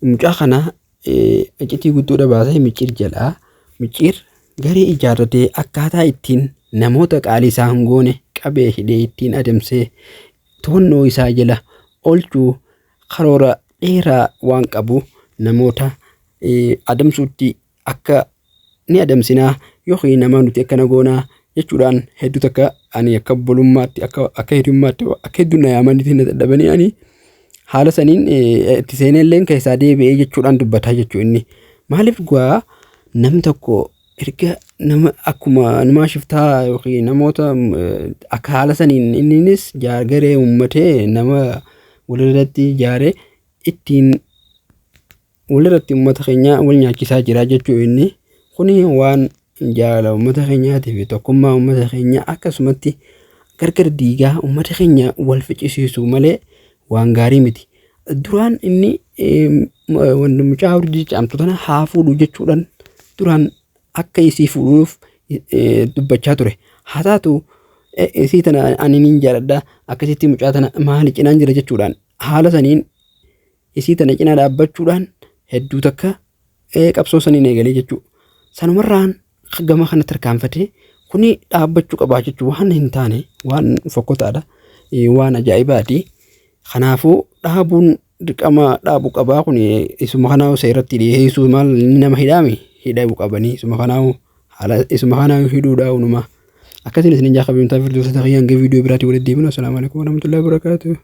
Mucaa kana iccitii guddoodha baasee Micciir jedha. Micciir garee ijaarratee akkaataa ittiin namoota qaalii isaa hin goone qabee hidhee ittiin adamsee to'annoo isaa jala oolchuu karoora dheeraa waan qabu namoota adamsuutti akka ni adamsinaa yookiin nama nuti akkana goonaa jechuudhaan hedduu takka ani akka obbolummaatti akka akka hiriyummaatti akka hedduu na yaamanitti na dadhabanii ani haala saniin itti seenee illee keessaa deebi'ee jechuudhaan dubbataa jechuu inni. Maaliif gaa namni tokko erga nama akkuma numaa shiftaa yookiin namoota akka haala saniin inninis garee uummatee nama walirratti ijaaree ittiin walirratti uummata keenya wal nyaachisaa jira jechuu inni. Kuni waan jaalala uummata keenyaatii fi tokkummaa uummata keenyaa akkasumatti gargar diigaa uummata keenya wal ficcisiisu malee waan gaarii miti. Duraan inni mucaa urjii caamtu tana haa fuudhu jechuudhaan duraan akka isii fuudhuuf dubbachaa ture. Haa taatu isii tana ani nin jaaladha akkasitti mucaa tana maali cinaan jira jechuudhaan haala saniin isii tana cinaa dhaabbachuudhaan hedduu takka qabsoo saniin eegalee jechuudha. Sanumarraan gama kana tarkaanfatee kuni dhaabbachuu qabaa jechuun waan hin taane waan fokkotaadha. Waan ajaa'ibaati. Kanaafuu dhaabuun dirqama dhaabuu qabaa kun isuma kanaa seeratti dhiyeessuu maal nama hidhaami hidhamuu qabanii isuma kanaa haala isuma kanaa hidhuudhaa unumaa. Akkasiin isin jaa kabajamtaa firdoosa taqiyyaan hanga viidiyoo biraatii walitti deebinu. Assalaamu alaikum warahmatullahi wabarakatuh.